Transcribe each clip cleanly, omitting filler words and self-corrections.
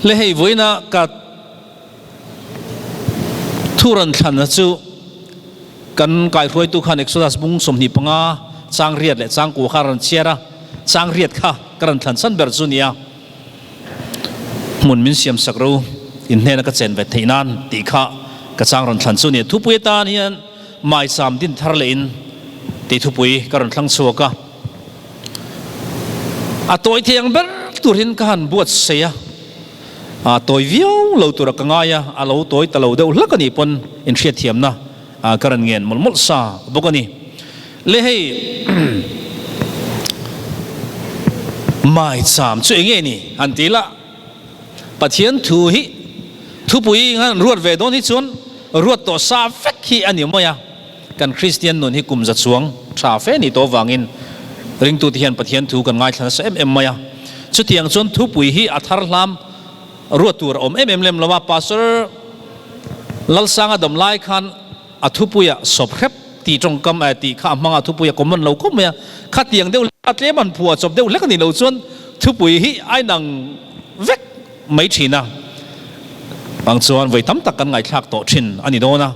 Le hei vawiina ka thu rawn thlanna chu kan kaihruaitu khan Exodus bung 25 chang riat leh chang kua kha a rawn chhiar a, chang riat kha ka rawn thlan chhan ber chu nia hmun min siam sak ro in hnena ka chen ve theih nan tih kha ka chang rawn thlan chu nia. Thupui atan hian Maisam din thar leh in tih thupui ka rawn thlang chhuak a. A tawi thei ang ber turin ka han buat sei a, a tawi viau lo tura ka ngai a, a lo tawi ta lo deuh hlak a nih pawn inhriatthiamna ka rawn ngen mawlh mawlh sa bawk a ni. Le hei Maicham chu eng nge ni han ti ila, Pathian thu hi thupui han ruat ve dawn hi chuan ruat tawh sa vek hi a ni mai a. Kan Kristian nun hi kum za chuang tha fe ni tawh vangin ringtute hian Pathian thu kan ngaithla nasa em em mai a. Chutiang chuan thupui hi a thar hlam ruat tur a awm em em lem lo a, Pastor Lalsanga dam lai khan a thupuia sawp hrep tih tawngkam eh tih kha a hmang a, thupui a common lo khawp mai a. Khatiang deuh hlek a tlem an phuah chawp deuh hlek a nih loh chuan thupui hi a inang vek mai thin a. Ang chuan vawi tam tak kan ngaithlak tawh thin a ni dawn a,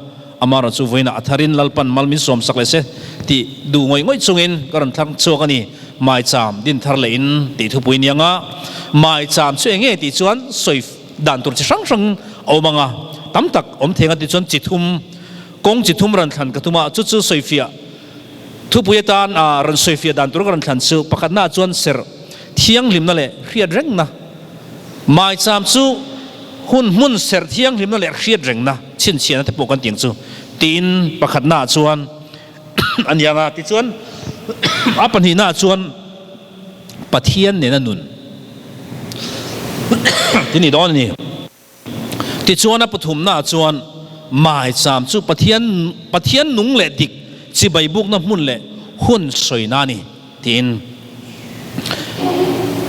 amaherawh chu vawiinah a tharin Lalpan mal min sawm sak leh se tih duh ngawih ngawih chungin ka rawn thlang chhuak a ni. Maicham din thar leh in tih thupui ni anga maicham chu eng nge tih chuan sawi dan tur chi hrang hrang a awm ang a, tam tak awm thei anga tih chuan chi thum kawng chi thum rawn thlan ka tum a, chu chu sawifiah thupui atan a rawn sawifiah dan tur ka rawn thlan chu pakhatnaah chuan serh thianghlimna leh hriat rengna. Maicham chu hun hmun serh thianghlimna leh hriat rengna chhinchhiahna te pawh kan tih ang chu tiin pakhatnaah chuan a ni ang a. Tichuan a pahnihnaah chuan Pathian nena nun ti ni dawn a ni. Tichuan a pathumnaah chuan maicham chu Pathian Pathian nung leh dik chibai bukna hmun leh hun sawina a ni tiin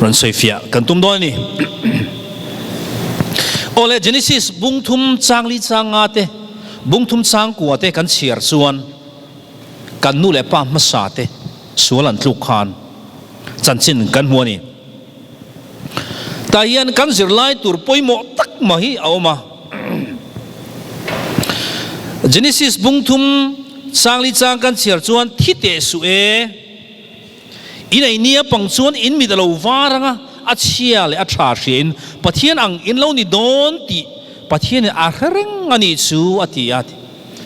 rawn sawifiah kan tum dawn a ni. Awle Genesis bung thum chang li chang nga te bung thum chang kua te kan chhiar chuan kan nu leh pa hmasa te sual an tluk khan chanchin kan hmu a ni. Tah hian kan zirlai tur pawimawh tak mah hi a awm a. Genesis bung thum changli chang kan chhiar chuan thi teh suh e. In ei nia pang chuan in mit a lo var ang a, a chhia leh a tha hria in Pathian ang in lo ni dawn tih Pathianin a hre reng a nih chu a ti a.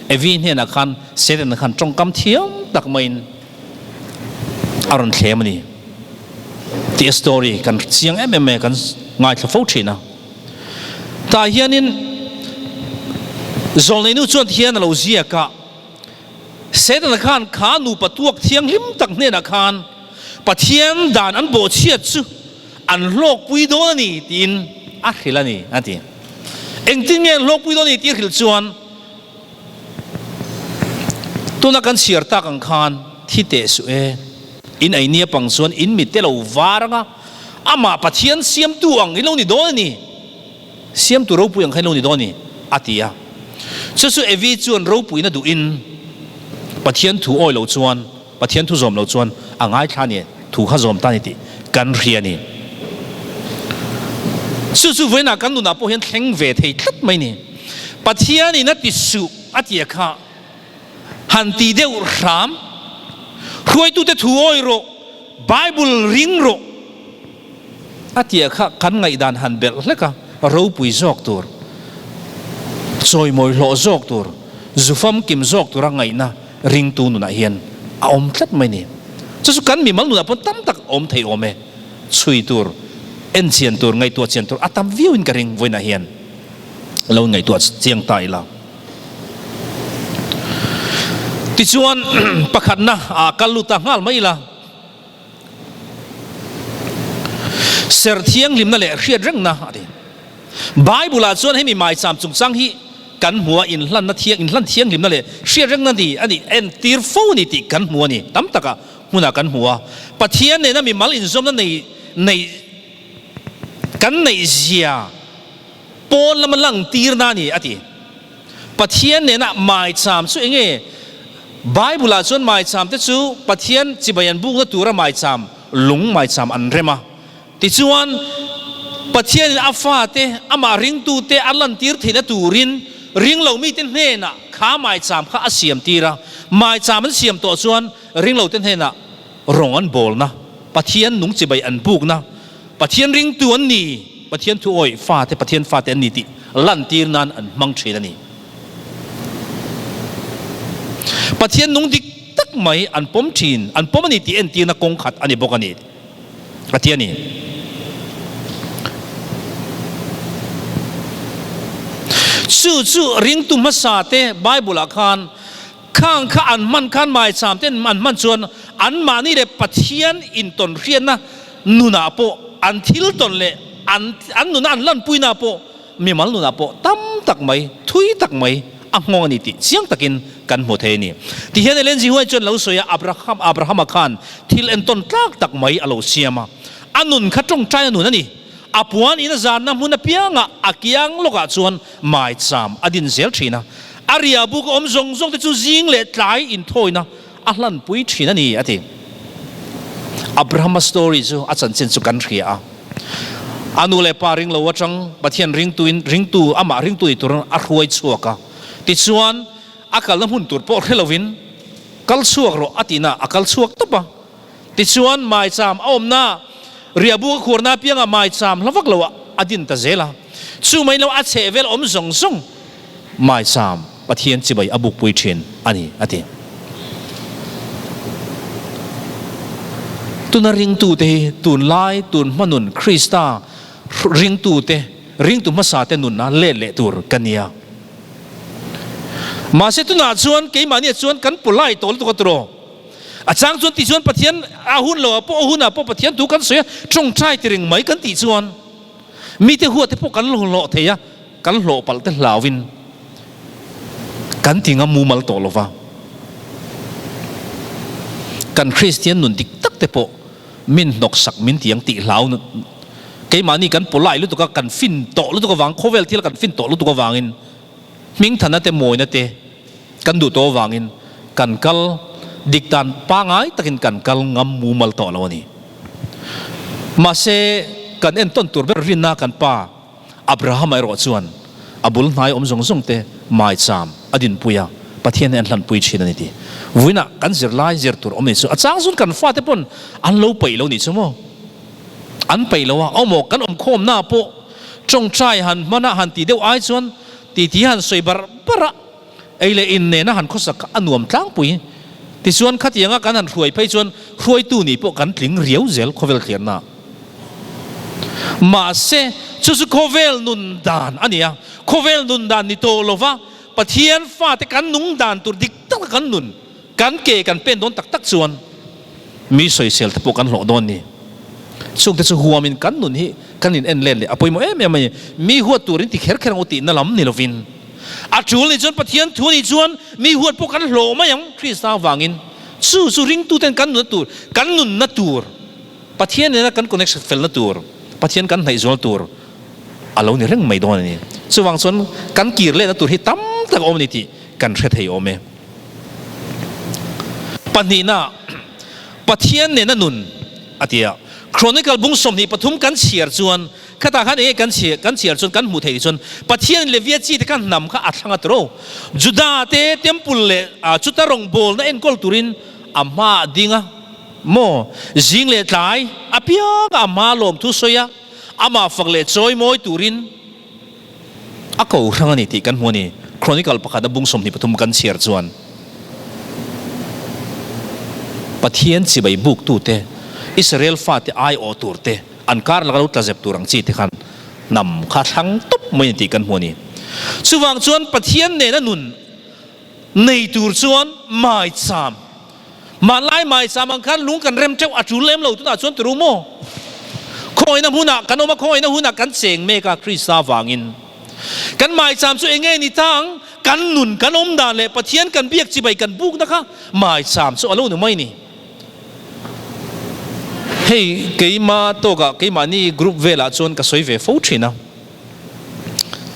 Evi hnenah khan Satan khan tawngkam thiam tak maiin a rawn thlem a ni tih a story kan chiang em em mai a, kan ngaithla fo thin a. Tah hianin Zawlneinu chuan thian a lo ziak a, Setana khan kha nupa tuak thianghlim tak hnenah khan Pathian dan an bawhchhiat chu an hlawkpui dawn a ni tiin a hrilh a ni a ti. Engtin nge an hlawkpui dawn a ni tih a hrilh chuan, Tuna kan chhiar tak ang khan thi teh suh e, in ei nia pang chuan in mi te lo var anga amah Pathian siamtu ang in lo ni dawn a ni, siamtu ropui ang kha in lo ni dawn a ni, a ti a. Chu chu Evi chuan ropuina duhin Pathian thu awi lo chuan, Pathian thu zawm lo chuan a ngaithla a ni, thu kha zawm ta a ni tih kan hria a ni. Chu chu vawiinah kan nunah pawh hian thleng ve thei tlat mai a ni. Pathianin a ti suh a tia kha han ti deuh hram, hruaitute thu awi rawh, Bible ring rawh a tia kha kan ngaihdan han belh hlek a, ropui zawk tur, chawimawi hlawh zawk tur, zu famkim zawk tura ngaihna ringtu nunah hian a awm tlat mai ni. Chu chu kan mimal nunah pawh tam tak a awm thei awm e, chhui tur, en chian tur, ngaihtuah chian tur a tam viauin ka ring vawiinah hian. Lo ngaihtuah chiang ta ila. Tichuan pakhatna ah kal lut ta nghal mai ila. Ser thianghlimna leh hriat rengna a ti. Bible ah chuan hemi maicham chungchang hi kan hmu a, inhlanna thiang, inhlan thianghlimna leh hriat rengna ni a nih entir fo a ni tih kan hmu a ni. Tam takah hmunah kan hmu a. Pathian nena mimal inzawmna nei nei kan neih zia pawn lama lang tirna a ni a ti. Pathian nena maicham chu eng nge? Bible ah chuan maicham te chu Pathian chibai an bukna tura maicham, lung maicham an rem a. Tichuan, Pathianin a fate, amah ringtute a lantir theihna turin ringlo mite hnenah kha maicham kha a siamtir a. Maicham an siam tawh chuan ringlote hnenah rawng an bawlna, Pathian nung chibai an bukna, Pathian ringtu an ni, Pathian thu awih fate, Pathian fate an ni tih lantir nan an hmang thin a ni. Pathian nung dik tak mai an pawm thin, an pawm a ni tih entirna kawng khat a ni bawk a ni, a ti a ni. Chu chu ringtu hmasa te Bible ah khan Khang kha an hman khan maicham ten an hman chuan anmahni leh Pathian intawn hriatna nunah pawh an thil tawn leh an an nuna an lanpuina pawh mimal nunah pawh tam tak mai, thui tak mai a nghawng a ni tih chiang takin kan hmu thei a ni. Tihian Ellen G. White chuan lo sawi a, Abraham Abrahama khan thil entawn tlak tak mai a lo siam a, a nun kha tawngtai a nun a ni. A puan in a zanna hmun apiangah a kiang lawkah chuan maicham a din zel thin a, a ria buk a awm zawng zawng te chu zing leh tlai inthawina a hlanpui thin a ni, a ti. Abrahama story chu a chanchin chu kan hria a, a nu leh pa ring lo atang Pathian ringtuin ringtu amah ringtu ni turin a hruai chhuak a, tichuan a kalna hmun tur pawh hre lovin kal chhuak rawh a tihna a kal chhuak tawp a. Tichuan, maicham a awmna riahbuk a khuarna apiangah maicham hla vak lo a din ta zel a. Chu mai lo a chhehvel awm zawng zawng maicham Pathian chibai a bukpui thin a ni, a ti. Tuna ringtute hi tunlai tun hmanun Krista ringtute, ringtu hmasate nunna let leh tur ka nia. Mahse tunah chuan keimahniah chuan kan polite tawh lutuk a tiraw? A chang chuan tih chuan Pathian a hun lo ah pawh a hun ah pawh Pathian thu kan sawi a, tawngtai ti reng mai kan tih chuan mite huat te pawh kan lo hlawh thei a, kan hlawh palh te hlauhin kan ti ngam mumal tawh lo va. Kan Kristian nun dik tak te pawh min hnawksak min ti ang tih hlau keimahni kan polite lutuk a, kan fin tawh lutuk avang, khawvel thil kan fin tawh lutuk avangin Hmingthana te mawina te kan duh tawh avangin kan kal dik dan pangai takin kan kal ngam mumal tawh lo a ni. Mahse, kan entawn tur ber rinna kan pa Abrahama erawh chuan a bul hnai awm zawng zawng te maicham a dinpui a, Pathian hi an hlanpui thin a ni tih vawiinah kan zirlai zir tur awm ni chu a chang zun kan fate pawn an lo peih lo nih chu maw? An peih lo a, awmaw kan awmkhawmna pawh tawngtai han hman a han tih deuh ai chuan Titi han sawi bar bar a, ei leh in nena han khawsak kha a nuam tlangpui. Tichuan khatianga kan han hruai phei chuan hruaitu nih pawh kan tling riau zel khawvel thliarna. Mahse, chu chu khawvel nun dan a ni a, khawvel nun dan ni tawh lova Pathian fate kan nung dan tur dik taka kan nun, kan ke kan pen dawn tak tak chuan mi sawisel te pawh kan hlawh dawn ni. Chungte chu huamin kan nun hi kan in en let leh a pawimawh em em a ni. Mi huat turin ti kher kher ang u tihna lam ni lovin a tul nih chuan Pathian thu nih chuan mi huat pawh kan hlawh mai ang Krista avangin. Chu chu ringtuten kan nunna tur, kan nunna tur, Pathian nena kan connection felna tur, Pathian kan hnaih zual tur a lo ni reng mai dawn a ni. Chuvang chuan kan kir lehna tur hi tam tak a awm a ni tih kan hre thei awm e. Pahnihna, Pathian nena nun a ti a. Chronicle bung 23 kan chhiar chuan, khatah khan enge kan chhiar kan chhiar chuan kan hmuh theih chuan Pathian Levia chi te kha hnam kha a thlang a tiro. Juda te temple leh chuta rawngbawlna enkawl turin a hma a ding a maw? Zing leh tlai apianga a hma lawmthu sawi a, amah fak leh chawi mawi turin A ko hrang a ni tih kan hmu a ni. Chronicle pakhat a bung 23 kan chhiar chuan Pathian chibai buktute, Israel fate aiawh turte, an kar laka lo tla zep tur ang chi te khan hnam kha thlang tawp mai a ni tih kan hmu a ni. Chuvang chuan Pathian nena nun nei tur chuan maicham, Hmanlai maicham ang khan lung kan rem teuh a tul lem lo tunah chuan turu maw? Khawngaihnna hunah kan awm a, khawngaihnna hunah kan cheng mek a Krista vangin. Kan maicham chu enge ni ta ang? Kan nun, kan awm dan leh Pathian kan biak chibai kan bukna kha maicham chu a lo ni mai ni. Hei keima tawkah keimahni group velah chuan ka sawi ve fo thin a.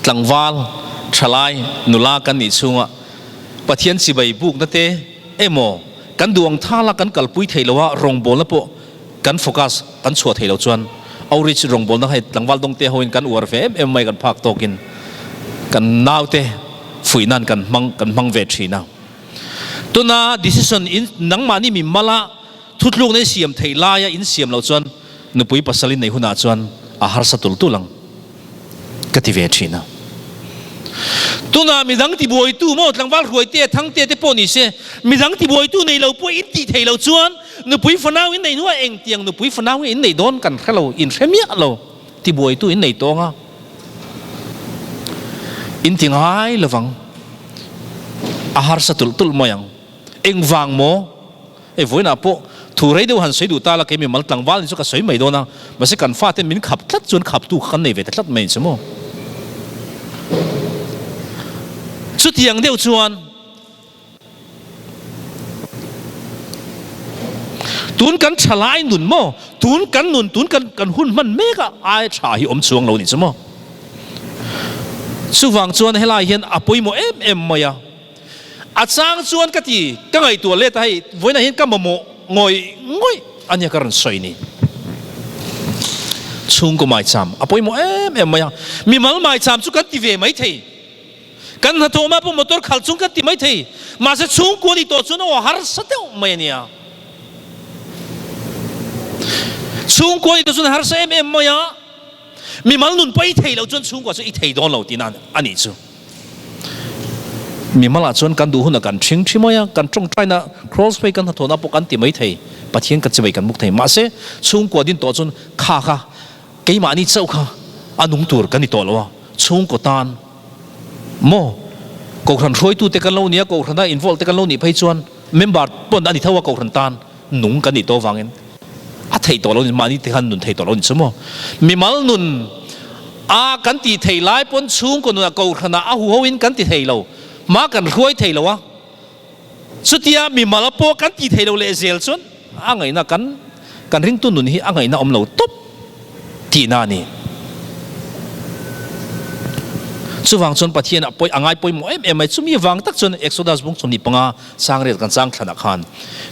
Tlangval, thalai, nula kan nih chhunga Pathian chibai bukna te emaw kan duh ang thala kan kalpui theih loha rawngbawlna pawh kan focus kan chhuah theih loh chuan Outreach rawngbawlna hei tlangval dawngte hoin kan uar ve em em mai kan phak tawkin kan naute fuih nan kan hmang kan hmang ve thin a. Tuna decision in nangmahni mi mala thutlukna i siam theih laia in siam loh chuan nupui pasal in nei hunah chuan a harsa tul tul ang ka ti ve thin a. Tuna midang tibuaitu maw tlangval hruaite thangte te pawh ni se midang tibuaitu nei lo pawh in tih theih loh chuan nupui fanau in nei hnuah engtiang nupui fanau nge in neih dawn kan hre lo in hre miah lo tibuaitu in nei tawng a in ti ngai lovang a harsa tulh tulh mai ang. Engvang maw? Hei vawiinah pawh thu rei deuh han sawi duh ta la, kei mimal tlangval ni chu ka sawi mai dawn a, mahse kan fate min khap tlat chuan khaptu kha kan nei ve ta tlat mai ang che maw? Chutiang deuh chuan tun kan thalai nun maw? Tun kan nun, tun kan kan hun hman mek a ai tha hi awm chuang lo ni chu maw? Chuvang chuan helai hian a pawimawh em em mai a. A chang chuan ka ti, ka ngaihtuah let a hei, vawiinah hian ka mamawh ngawih ngawih a nia ka rawn sawi ni. Chhungkaw maicham a pawimawh em em mai a, mimal maicham chu kan ti ve mai thei. Kan hnathawh mah pawh motor khalh chung kan ti mai thei, mahse chhungkua ni tawh chuan aw harsa deuh mai a nia. Chhungkua ni tawh chuan harsa em em mai a, mimal nun pawh i thei loh chuan chhungkua chu i thei dawn lo tihna a nih chu. Mimalah chuan kan duh hunah kan ṭhing ṭhi mai a, kan ṭawngṭaina cross phei kan hnathawhna pawh kan ti mai thei, Pathian kan chimei kan buk thei. Mahse, chhungkua din tawh chuan kha kha keimahni chauh kha a nung tur kan ni tawh lo a, chhungkaw tan maw Kohhran hruaitute kan lo nia, Kohhrana involve te kan lo nih phei chuan member pawn a ni tho a, Kohhran tan nung kan nih tawh avangin a theih tawh lo ni, mahni te khan nun thei tawh lo ni chu maw. Mimal nun a kan tih thei lai pawn chhungkaw nunah kohhranah a huho in kan ti thei lo, hma kan hruai thei lo a, chutia mimal pawh kan tih thei lo leh zel chuan a ngaihna kan kan ringtu nun hi a ngaihna awm lo tawp tihna a ni. Chuvang chuan Pathian a pawi a ngai pawimawh em em mai, chumi vang tak chuan Exodus bung 25 Sangrel kan chang thlanah khan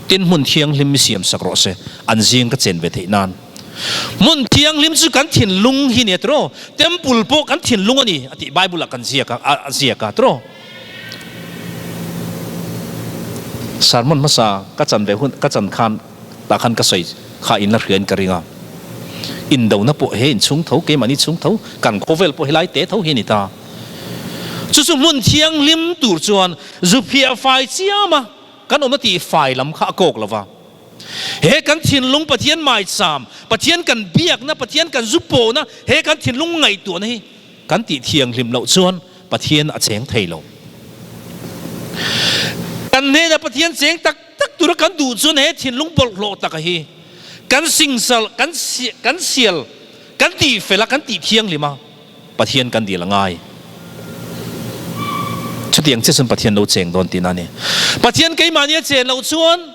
tin hmun thianghlim mi siam sak rawh se, an zing ka chen ve theih nan. Hmun thianghlim chu kan thinlung hi nia tiraw? Temple pawh kan thinlung a ni a tih Bible ah kan ziak a, a ziak a tiraw? Sermon hmasa ka chan ve hun ka chan khan tah khan ka sawi kha in la hria in ka ring a. Indona pawh he inchhung tho, keimahni chhung tho, kan khawvel pawh helai te tho hi a ni ta. Chu chu hmun thianghlim tur chuan zu phiah fai chiam a, kan awmna tih fai lam kha a kawk lo va. He kan thinlung Pathian maicham, Pathian kan biakna, Pathian kan zu pawhna, he kan thinlung ngaihtuahna hi kan tih thianghlim loh chuan Pathian a cheng thei lo. Kan hnena Pathian cheng tak tak tura kan duh chuan he thinlung bawlhhlawh taka hi kan singsal, kan kan sial, kan tihfel a, kan tih thianghlim a. Pathian kan dil a ngai. Chutiang chiah chuan Pathian lo cheng dawn tihna a ni. Pathian keimahni a chen loh chuan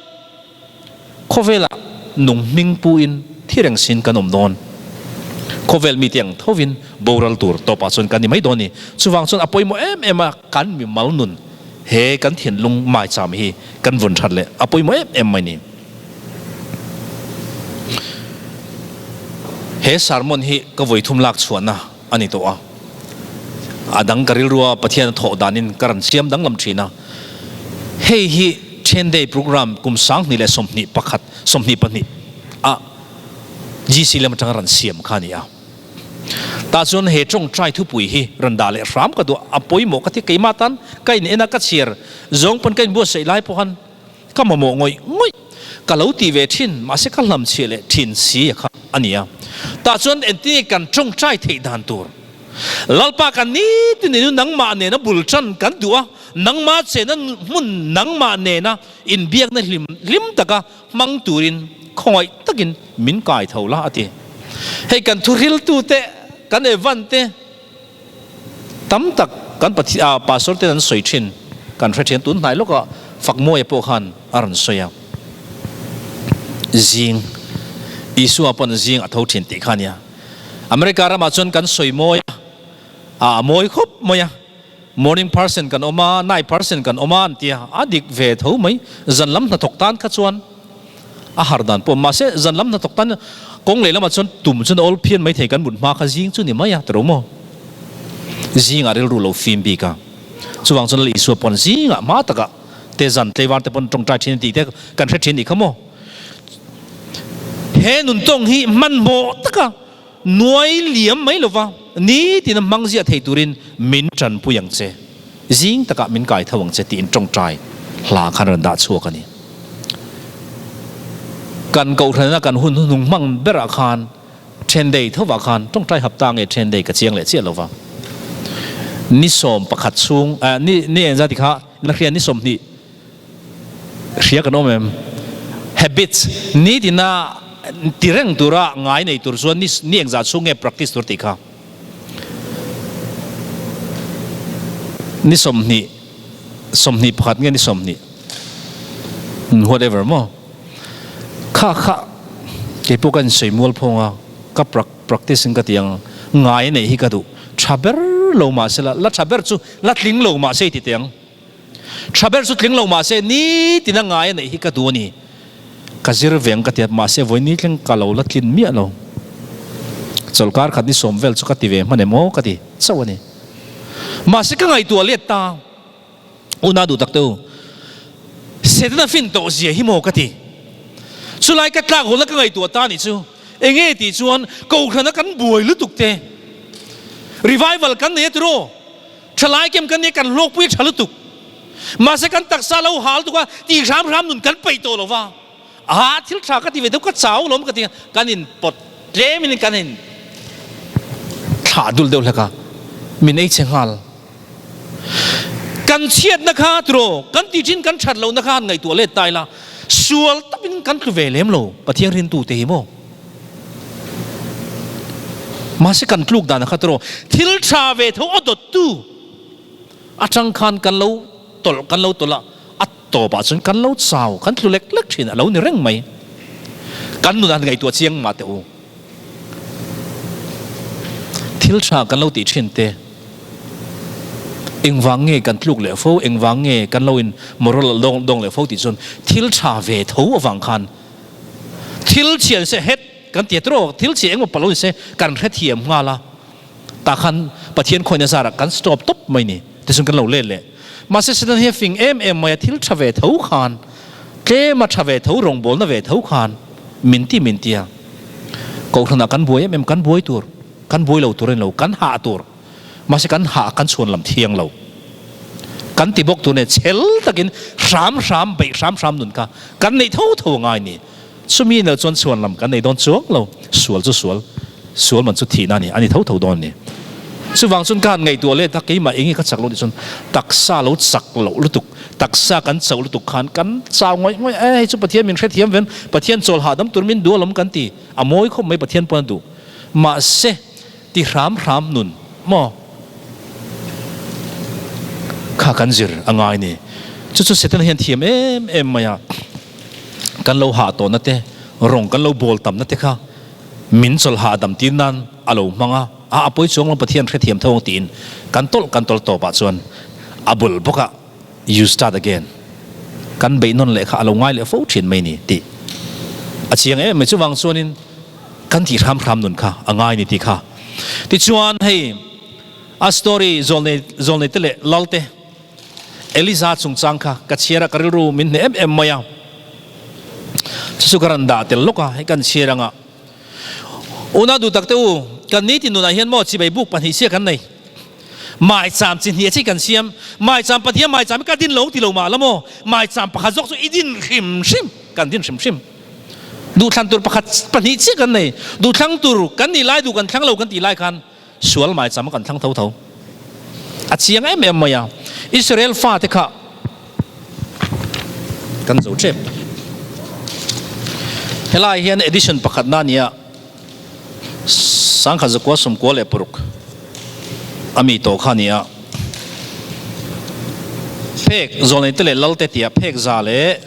khawvelah nung hming puin thi reng sin kan awm dawn. Khawvel mite ang thovin boral tur tawpah chuan kan ni mai dawn a ni. Chuvang chuan a pawimawh em em a, kan mimal nun he kan thinlung maicham hi kan vun that leh a pawimawh em em mai a ni. He sermon hi ka vawi thum lak chhuahna a ni tawh a, a dang ka rilrua Pathian a thawh danin ka rawn siam danglam thin a. Hei hi Ten Day Program kum 2021, 22 a GC lam atanga rawn siam kha a ni a. Tah chuan he tawngtai thupui hi rawn dah leh hram ka duh a, a pawimawh ka ti keimah tan ka in en a, ka chhiar zawng pawn ka inbuatsaih lai pawh khan Ka mamawh ngawih ngawih ka lo ti ve thin, mahse ka hlamchhiah leh thin si a kha a ni a. Tah chuan engtin nge kan tawngtai theih dan tur? Lalpa kan nitin inu nangmah nena bul tan kan duh a, nangmah chena hmun nangmah nena inbiakna hlim hlim taka hmang turin khawngaih takin min kai tho la a ti. Hei kan thuhriltute, kan Evan te, Tam tak kan Pathian pastor ten an sawi thin kan hre thian tun hnai lawkah Fakmawia pawh khan a rawn sawi a, zing Isua pawn zing a tho thin tih kha ania. America ramah chuan kan sawi mawi a, a mawi khawp mai a, morning person kan awm a, night person kan awm a an ti a, a dik ve tho mai, zan lam hnathawk tan kha chuan a har dan pawh mahse zan lam hnathawk tan. Kawng lehlamah chuan tum chuan a awl phian maithei kan mut hma kha zing chu ni mai a, tiro maw? Zingah rilru lo fim bik a. Chuvang chuan Lal Isua pawn zingah hma takah te zan tleivar te pawn tawngtai thin a tih te kan hre thin nih kha maw? He nuntawng hi hmanhmawh taka nuai liam mai lova nitin a hmang ziah thei turin min tanpui ang che, zing takah min kai tho ang che tiin tawngtai hla khan rawn dah chhuak a ni. Kan kohhranna kan hun hnuhnung hmang berah khan then dei thovah khan tawngtai hapta nge then dei ka chiang leh chiah lova. Ni 11 chhung, ni ni engzat ti kha la hria ni 20 Hria kan awm em? Habits, nitina ti reng tura ngai nei tur chuan ni ni engzah chhung nge practice tur tih kha? Ni 20, 21 nge ni 20? Whatever maw? Kha kha keipawh ka insawi mual phawng a, ka practice in ka ti ang, ngai neih hi ka duh. Tha ber lo mahse la, la tha ber chu la tling lo mahse i ti teh ang. Tha ber chu tling lo mahse nitin a ngai a neih hi ka duh a ni. Ka zir ve ang ka ti a, mahse vawi ni thleng ka lo la tlin miah lo. Chawlhkar khat ni sawm vel chu ka ti ve hman em aw ka ti chauh a ni. Mahse ka ngaihtuah let ta, U na duh tak te u, Setana fin tawh zia hi maw ka ti. Chulai ka tlak hawlna ka ngaihtuah ta nih chu enge tih chuan Kohhrana kan buai lutuk te, revival kan nei a tiraw? Thalai kem kan nia kan hlawkpui a tha lutuk. Mahse kan taksa lo hal tuk a, tih hram hram nun kan peih tawh lo va. Aha, thil tha ka ti ve deuh, ka chau lawm ka ti a, kan in pawt tlem in kan in thlah dul deuh hlek a, min ei chhe nghal. Kan chhiatna kha tiraw, kan tih thin kan that lohna kha han ngaihtuah let ta ila, sual takin kan tlu ve lem lo, Pathian rintute hi maw? Mahse kan tluk dan a khat erawh thil tha ve tho a dawttu atang khan kan lo tawlh kan lo tawlh a, a tawpah chuan kan lo chau, kan tlu lek lek thin a lo ni reng mai. Kan nun han ngaihtuah chiang mah teh u. Thil tha kan lo tih thin te engvang nge kan tluk leh fo, engvang nge kan lo in moral dawng dawng leh fo tih chuan thil tha ve tho avang khan Thil chhia ni se het kan ti a tiraw, thil chhia engmaw palo ni se kan hrethiam nghal a, tah khan Pathian khawihna zarah kan stop tawp mai ni, tichuan kan lo let leh. Mahse Satan hi a fing em em mai a, thil tha ve tho khan, tlema tha ve tho, rawngbawlna ve tho khan min ti min ti a. Kohhranah kan buai em em, kan buai tur, kan buai lo tur a ni lo, kan hah tur. Mahse kan hah kan chhuan lam thiang lo. Kan ti bawk tur nen chhel takin hram hram beih hram hram nun kha kan neih tho tho a ngai ni. Chumi nel chuan chhuan lam kan nei dawn chuang lo. Sual chu sual, sual man chu thihna a ni, a ni tho tho dawn a ni. Chuvang chuan ka han ngaihtuah let a, keimah eng nge ka chak lo tih chuan taksa lo chak loh lutuk, taksa kan chauh lutuk khan kan chau ngawih ngawih a, hei chu Pathian min hrethiam ven, Pathian chawl hahdam tur min duh alawm kan ti, a mawi khawp mai Pathian pawn a duh. Mahse. Ti hram hram nun maw? Kha kan zir a ngai ni. Chu chu Setana hian thiam em em mai a, kan lo hah tawhna te, rawng kan lo bawl tamna te kha min chawlh hahdam tir nan a lo hmang a, a a pawi chuang lo Pathian hrethiam tho ang tiin kan tawlh kan tawlh tawpah chuan a bul bawk a you start again kan beih nawn leh kha a lo ngai leh fo thin mai ni tih a chiang em mai. Chuvang chuanin Kan tih hram hram nun kha a ngai ni tih kha. Tichuan hei a story zawlnei zawlnei te leh lal te Eliza chungchang kha ka chhiar a ka rilru min hneh em em mai a. Chu chu ka rawn dah tel lawk a hei kan chhiar anga. Unau duh tak te u kan nitin nunah hian maw chibai buk pahnih chiah kan nei. Maicham chi hnih chi kan siam. Maicham Pathian maicham hi ka din lo ti lo mah la maw maicham pakhat zawk chu i din hrim hrim kan din hrim hrim. Duhthlan tur pakhat pahnih chiah kan nei. Duhthlang tur kan nih lai duh kan thlang lo kan tih lai khan sual maicham a kan thlang tho tho. A chiang em em mai a. Israel fate kha kan zo tep. Helai hian edition pakhat na nia sangkhat zakua sawmkua leh paruk a mi tawh kha nia. Phek zawlneite leh lalte tia phek za leh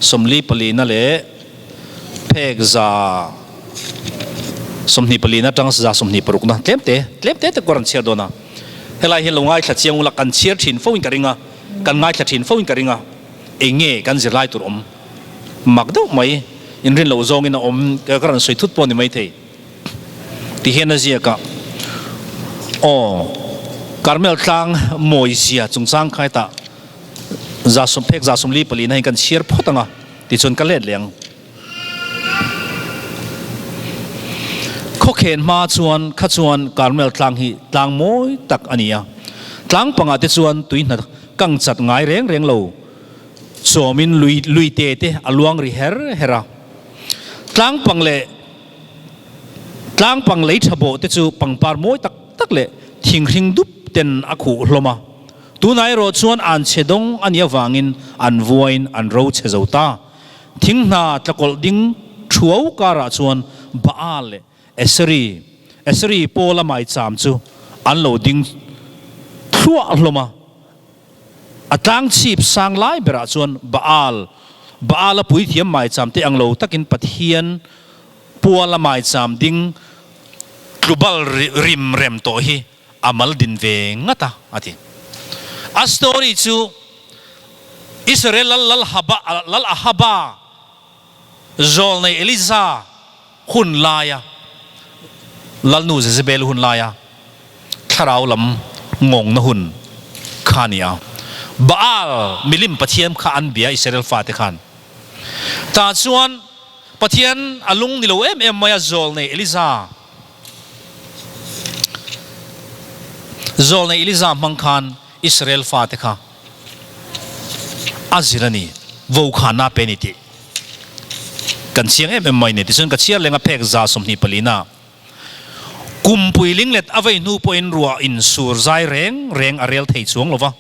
44 leh phek 24 atang 26 na tlem te tlem te te kawr an chhiar dawn a. Helai hian lo ngaithla chiang ula kan chhiar thin fo in ka ring a, kan ngaithla thin fo in ka ring a, eng nge kan zirlai tur awm mak deuh mai. Inrin loh zawngin a awm ka rawn sawi thut pawh a ni maithei. Ti hian a ziak a, Aw, Karmel tlang mawi zia chungchang kha hetah zasawm phek zasawm li palina hi kan chhiar phawt ang a, tichuan ka let leh ang. Khawkhen hma chuan kha chuan Karmel tlang hi tlang mawi tak a ni a, tlang pangah te chuan tui hna kang chat ngai reng reng lo chawmin lui lui te te a luang ri her her a. Tlang pang leh tlang pang lei tha bawh te chu pangpar mawi tak tak leh thinghring dup ten a khuh hlawm a. Tunah erawh chuan an chhe dawng a nih avangin an vuain an ro chhe zo ta. Thing hna tlakawlh ding thuau karah chuan Baal leh Eseri, Eseri Paula maicham chu an lo ding thluah hlawm a. A tlang chhip sang lai berah chuan Baal, Baala puithiam maicham te ang lo takin Pathian puala maicham ding tlubal rim rem tawh hi a mal din ve ngat a, a ti. A story chu Israel lal lal Haba, lal Ahaba zawlnei Eliza hun laia lalnu Jezebel hun laia thlarau lam ngawngna hun kha a ni a. Baal milim pathian kha an bia Israel fate khan. Tah chuan Pathian a lung ni lo em em mai a zawlnei Eliza Zawlnei Eliza hmang khan Israel fate kha a zir a ni, vokhanna pe a ni tih kan chiang em em mai a ni. Tichuan ka chhiar leng a phek 24 na kumpui linglet a vei hnu pawhin ruah in sur zai reng reng a rel thei chuang lo va,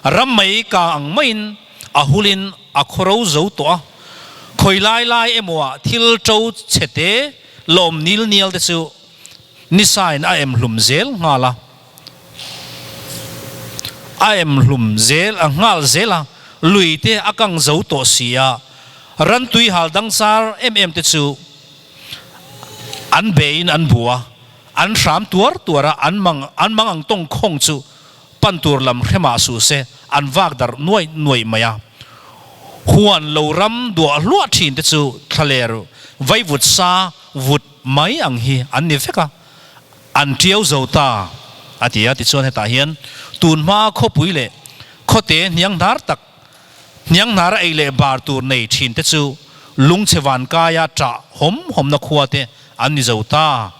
ram mai ka ang maiin a hulin a khawro zo tawh a, khawi lai lai emaw ah thil to chhe te lawm nil nial te chu nisain a em hlum zel nghal a, a em hlum zel a nghal zel a, lui te a kang zo tawh si a, ran tui hal dang char em em te chu an beiin an bu a, an hram tuar tuar a, an mang an mang ang tawng khawng chu pan tur lam hre mah suh se, an vak darh nuaih nuaih mai a. Huan lo ram duah hluah thin te chu thlaler vaivut sa vut mai ang hi an ni vek a, an tiau zo ta, a ti a. Tichuan hetah hian tun hma khawpui leh khawte hniang hnar tak, hniang hnara ei leh bar tur nei thin te chu lungchhe vankaia ṭah hawm hawmna khua te an ni zo ta.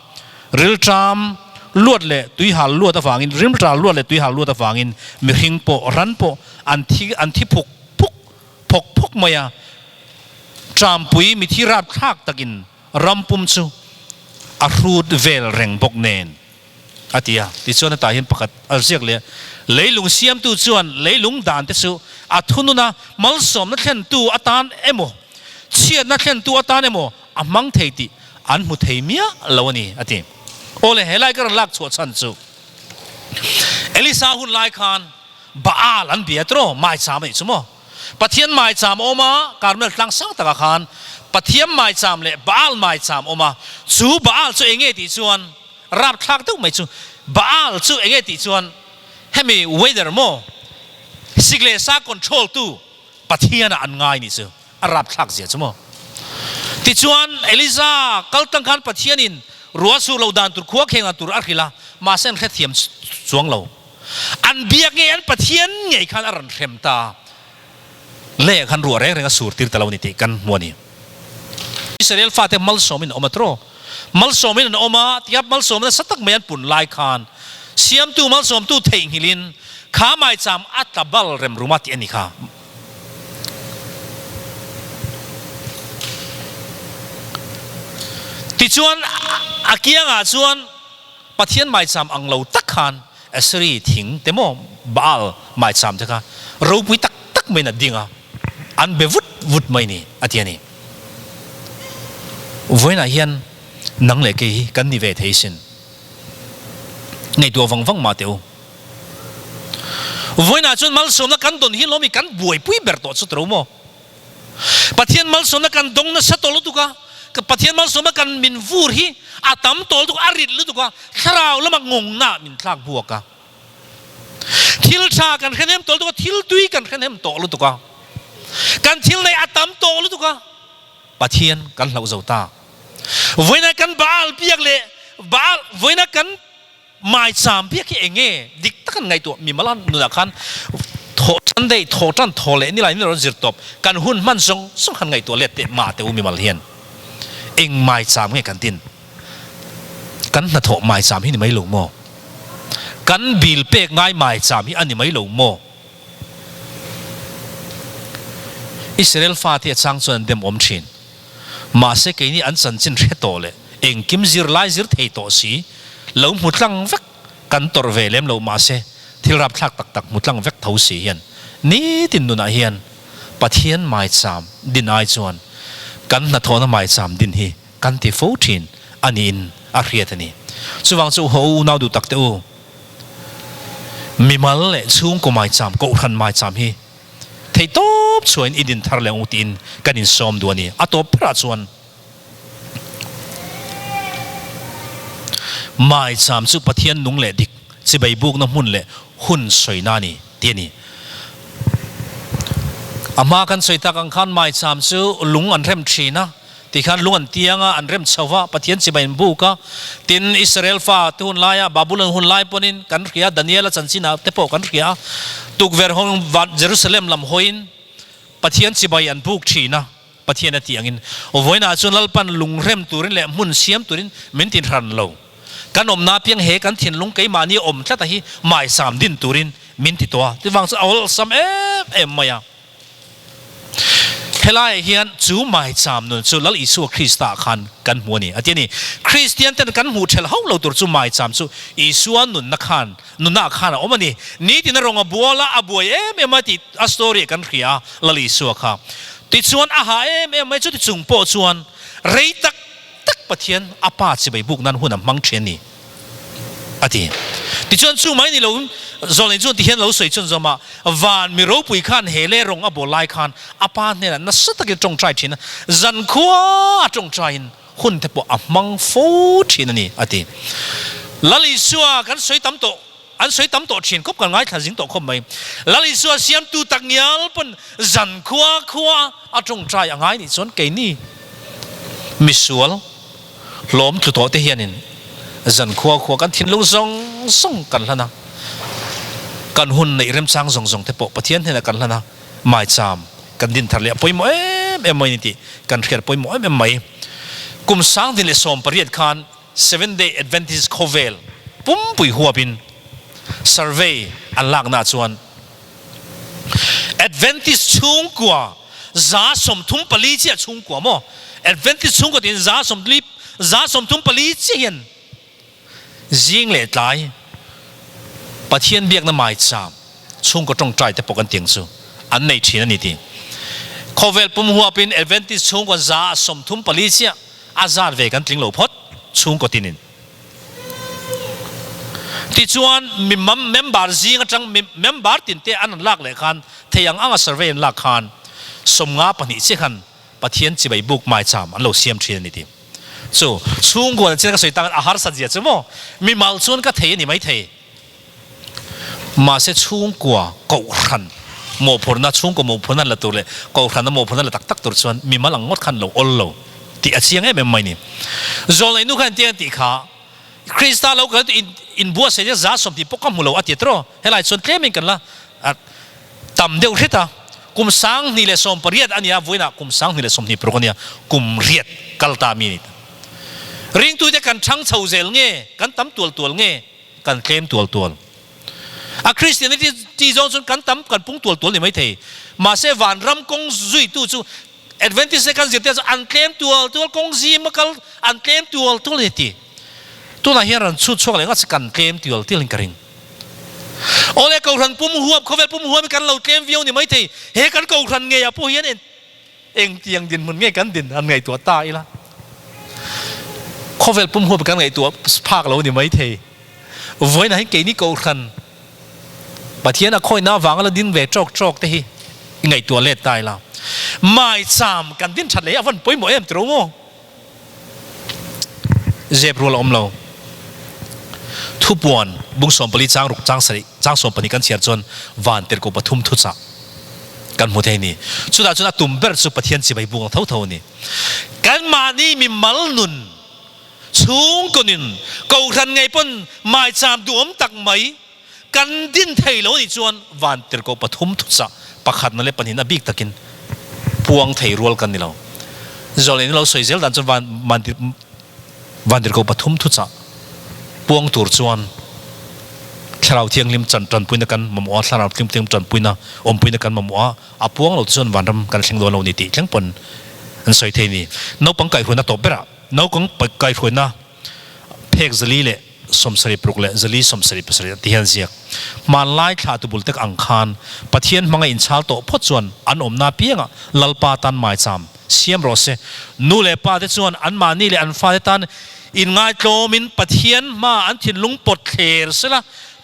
Rilṭam luat leh tuihal luat avangin, rilṭal luat leh tuihal luat avangin mihring pawh, ran pawh an thi, an thi phuk phuk, phawk phawk mai a. Ṭampui mithi rapthlak takin ram pum chu a hrut vel reng bawk nen, a ti a. Tichuan hetah hian pakhat a ziak leh a, Leilung siamtu chuan leilung dan te chu a thunun a, malsawmna thlentu atan emaw, chhiatna thlentu atan emaw a hmang thei tih an hmu thei miah lo a ni, a ti. Aw le, helai ka rawn lak chhuah chhan chu Elisa hun lai khan Baal an bia tiraw, maicham a nih chu maw? Pathian maicham a awm a, Karmel tlang sang takah khan Pathian maicham leh Baal maicham a awm a, chu Baal chu eng nge tih chuan rapthlak deuh mai chu Baal chu eng nge tih chuan hemi weather maw sik leh sa control tu Pathianah an ngai nih chu. A rapthlak zia chu maw? Tichuan, Eliza kal tang khan Pathianin ruah sur lo dan tur khua kheng dan tur a hrilh a, mahse an hrethiam chuang lo. An biak ngei, an Pathian ngei khan a rawn hrem ta. Leh khan ruah reng reng a sur tir ta lo ni tih kan hmu a ni. Israel fate malsawmin an awm a tiraw? Malsawmin an awm a, tiap malsawm nasa tak mai an pun lai khan Siamtu malsawmtu theihnghilhin kha maicham a tla bal rem rum a tih a ni kha. Tichuan, a kiangah chuan Pathian maicham ang lo tak khan Aseri thing te maw Baal maicham te kha ropui tak tak maiin a ding a, an be vut vut mai ni a ti a ni. Vawiinah hian nang leh kei hi kan ni ve thei sin. Ngaihtuah vang vang mah teh u. Vawiinah chuan malsawmna kan dawn hi lawmi kan buaipui ber tawh chu tiro maw? Pathian malsawmna kan dawng nasa tawh lutuk a, Pathian malsawmna kan min vur hi a tam tawh lutuk a, a rit lutuk a, thlarau lama ngawngna min thlak buak a. Thil tha kan hre hnem tawh lutuk a, thil tui kan hre hnem tawh lutuk a, kan thil neih a tam tawh lutuk a. Pathian kan hlauh zo ta. Vawiina kan Baal biak leh Baal vawiina kan Maicham biak hi eng nge dik tak an ngaihtuah mimal a nunah khan thawh tan daih thawh tan thaw leh nilai nilo an zir tawp kan hun hman zawng zawng khan ngaihtuah let teh mah teh u mimal hian eng maicham nge kan tin kan hnathawh maicham hi ni mai lo maw kan bil pek ngai maicham hi a ni mai lo maw Israel fate a chang chuan an dem awm thin. Mahse keini an chanchin hre tawh leh engkim zirlai zir thei tawh si lo hmu tlang vek kan tawrh ve lem lo mahse thil rapthlak tak tak hmu tlang vek tho si hian nitin nunah hian Pathian maicham din ai chuan kan hnathawhna maicham din hi kan ti fo thin a niin a hriat a ni. Chuvang chu haw u unau duh tak te u, mimal leh chhungkaw maicham, kohhran maicham hi Thei tawp chuain i din thar leh ang u tiin kan insawm duh a ni. A tawp berah chuan Maicham chu Pathian nung leh dik chibai bukna hmun leh hun sawina a ni tih a ni. A hma kan sawi tak ang khan Maicham chu lung an rem thin a. Tikhan lung an tiang a, an rem chho va, Pathian chibai an buk a. Tin, Israel fa te hun laia, Babulon hun lai pawhin kan hria, Daniela chanchinah te pawh kan hria a, tukverh hawng van Jerusalem lam hawiin Pathian chibai an buk thin a, Pathian a tih angin. Vawiinah chuan Lalpan lung rem turin leh hmun siam turin min ti hran lo. Kan awmna apiang he kan thinlung keimahni awm tlata hi maisam din turin min ti tawh a. Chuvang chu a awlsam em em mai a. Helaiah hian chu maicham nun chu Lal Isua Krista khan kan hmu a ni, a ti a ni. Kristian ten kan hmuh ṭhelh hauh lo tur chu maicham chu Isua nunna khan, nunah khan a awm a ni. Nitin a rawng a bual a, a buai em em a tih a story kan hria a, Lal Isua kha. Tichuan a ha em em mai, chuti chung pawh chuan rei tak tak Pathian a Pa chibai buk nan hun a hmang ṭhin a ni. A ti. Tichuan chu mai ni lo Zawlnei chuan tihian lo sawi chhun zawm a, Van mi ropui khan he leh rawng a bawl lai khan a pa hnenah nasa takin tawngtai thin a, zankhua a tawngtaiin hun te pawh a hmang fo thin a ni, a ti. Lal Isua kan sawi tam tawh, an sawi tam tawh thin khawp, kan ngaithla zing tawh khawp mai. Lal Isua siamtu tak ngial pawn zankhua khua a tawngtai a ngai nih chuan keini misual, Hlawm tlu tawh te hianin zan khua khua kan thinlung zawng zawng kan hlan a, kan hun neih remchang zawng zawng te pawh Pathian hnenah kan hlan a, maicham kan din thar leh a pawimawh em em mai a ni tih kan hriat pawimawh em em mai. Kum 2018 khan Seventh Day Adventist khawvel pumpui huapin survey an laknaah chuan Adventist chhungkua 34 chiah chhungkua maw? Adventist chhungkua tiin za sawmli 34 chiah hian zing leh tlai Pathian biakna maicham chhungkaw tawngtai te pawh kan tiang chu an nei thin a ni ti. Khawvel pum huapin Adventist chhungkua 34 chiah a zat ve kan tling lo phawt chhungkaw tinin. Tichuan mi member zing atang member tin te an an lak leh khan thei ang anga survey an lak khan 52 chiah khan Pathian chibai buk maicham an lo siam thin a ni ti. Chu chhungkuan an chin ka sawi tak a harsat zia chu maw mimal chuan ka thei a ni maithei. Mahse chhungkua kohhran mawhphurhna chhungkaw mawhphurhna an la tur leh kohhrana mawhphurhna la tak tak tur chuan mimal ang ngawt khan lo awl lo tih a chiang em em mai ni. Zawlneih nu khan engtiang an tih kha Krista lo kal in inbuatsaih te 20 pawh ka hmu lo a ti tawh helai chuan tlemin kan la tam deuh hret a kum 2018 a nia vawiinah kum 2026 a nia kum riat kal ta mi a ni ta. Ringtute kan thang chho zel nge kan tam tual tual nge kan tlem tual tual. A Christianity ti zawng chuan kan tam kan pung tual tual ni mai thei. Mahse vanram kawng zuitu chu Adventist te kan zirtir chu an tlem tual tual kawng zim a kal an tlem tual tual a ni ti. Tunah hian rawn chhut chhuak leh ngawt se kan tlem tual tual in ka ring. Awle Kohhran pum huam khawvel pum huam hi kan lo tlem viau ni mai thei. He kan Kohhran ngeiah pawh hian Engtiang dinhmun nge kan din an ngaihtuah ta ila? Khawvel pum huap kan ngaihtuah phak lo ni maithei. Vawiinah hian keini Kohhran Pathian a khawihna avanga la ding ve tawk tawk te hi i ngaihtuah let ta ila. Maicham kan din that leh hi a van pawimawh em tiro maw? Zep rual a awm lo. Thupuan bung 14 chang ruk chang sarih chang 12 kan chhiar chuan van tirhkoh pathum thuchah. Kan hmu thei a ni. Chutah chuan a tum ber chu Pathian chibai buk ang tho tho a ni. Kanmahni mimal nun chhungkaw nun Kohhran ngei pawn maicham duhawm tak mai kan din thei lo a nih chuan vantirhkoh pathum thuchah pakhatna leh pahnihna bik takin puang thei rual kan ni lo. Zawlneihna lo sawi zel dan chuan van Vantirhkoh pathum thuchah puang tur chuan Thlarau Thianghlim chan tanpuina kan mamawh a, Thlarau Thianghlim tanpuina awmpuina kan mamawh a, a puang lo te chuan vanram kan thleng dawn lo ni tih thleng pawn an sawi thei a ni. Naupang kaihhruaina tawp berah naupang kaihhruaina phek zali leh 70 paruk leh zali 77 a ti hian ziak. Hmanlai thla tubul tek ang khan Pathian hmanga inchhal tawh phawt chuan an awmna apiangah Lalpa tan maicham Siam rawh se. Nu leh pa te chuan anmahni leh an fate tan inngaitlawmin Pathian hma an thinlung pawt thler sela,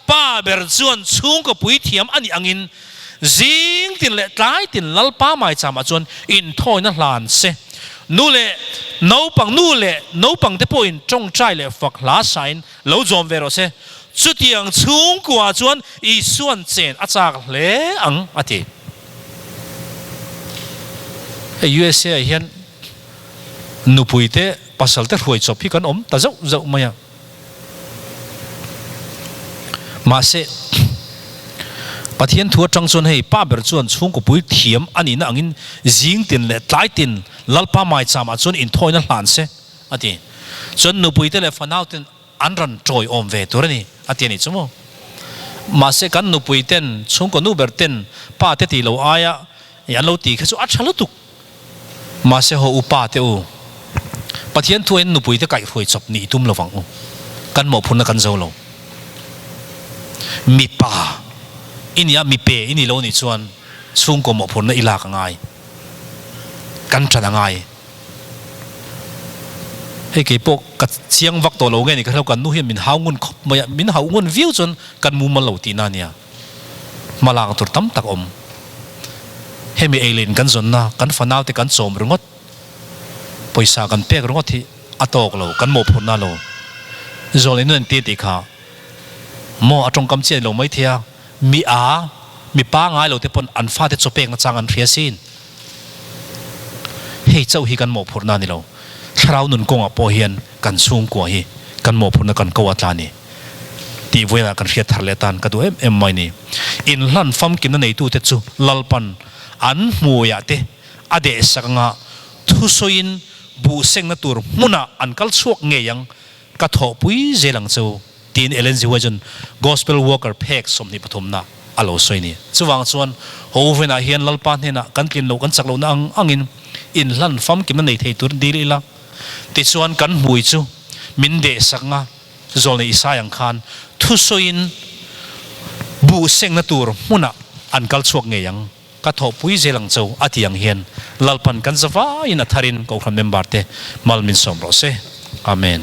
pa ber chuan chhungkaw puithiam a nih angin zing tin leh tlai tin Lalpa maichamah chuan inthawina hlan se. Nu leh naupang nu leh naupang te pawhin tawngtai leh fak hla sain lo zawm ve rawh se. Chutiang chhungkua chuan Isuan chen a chak hle ang, a ti. Hei USA ah hian nupui te pasal te hruai chawp hi kan awm ta zauh zauh mai a. Mahse, Pathian thu atang chuan hei pa ber chuan chhungkaw pui thiam a nihna angin zing tin leh tlai tin Lalpa maicham ah chuan inthawina hlan se a ti. Chuan nupui te leh fanau ten An rawn tawi awm ve tur a ni, a ti a nih chu maw? Mahse kan nupui ten, chhungkaw nu ber ten pa te tih lo aia an lo tih kha chu a tha lutuk. Mahse haw u pa te u, Pathian thuain nupui te kaihhruai chawp nih i tum lo vang u, kan mawhphurhna kan zo lo. Mipa i nia, mipe i ni lo nih chuan chhungkaw mawhphurhna i lak a ngai, kan ṭan a ngai. Hei kei pawh ka chiang vak tawh lo nge ni ka hlau kan nu hian min hau ngun khawp mai a, min hauh ngun viau chuan kan mumal lo tihna a nia. Hmalak tur tam tak awm. Hemi ei leh in kan zawnna kan fanau te kan chawm ringawt, pawisa kan pek ringawt hi a tawk lo, kan mawhphurhna lo. Zawl in an ti tih kha maw a tawngkam chiah ni lo maithei a, mi a, mi pangai lo te pawn an fate chaw pek nachang an hria sin. Hei chauh hi kan mawhphurhna a ni lo. Thlarau nun kawngah pawh hian kan chhungkua hi kan mawhphurhna kan ko a tla a ni tih vawiinah kan hriat thar leh atan ka duh em em mai ni. Inhlan famkimna neitute chu Lalpan an hmuiah te a dehsak anga thusawiin buhsengna tur hmunah an kal chhuak ngei ang ka thawhpui zel ang chu. Tiin Ellen G. White chuan Gospel Worker phek 23 na a lo sawi a ni. Chuvang chuan Hovenah hian Lalpa hnenah kan tlin loh kan chak lohna ang angin inhlan famkimna nei thei tur dil ila. Tichuan kan hmui chu min dehsak nga Zawlnei Isaiah ang khan thusawiin buh sengna tur hmunah an kal chhuak ngei ang. Ka thawhpui zel ang cho a ti ang hian Lalpan kan zavaiin a tharin Kohhran member te mal min sawm rawh se. Amen.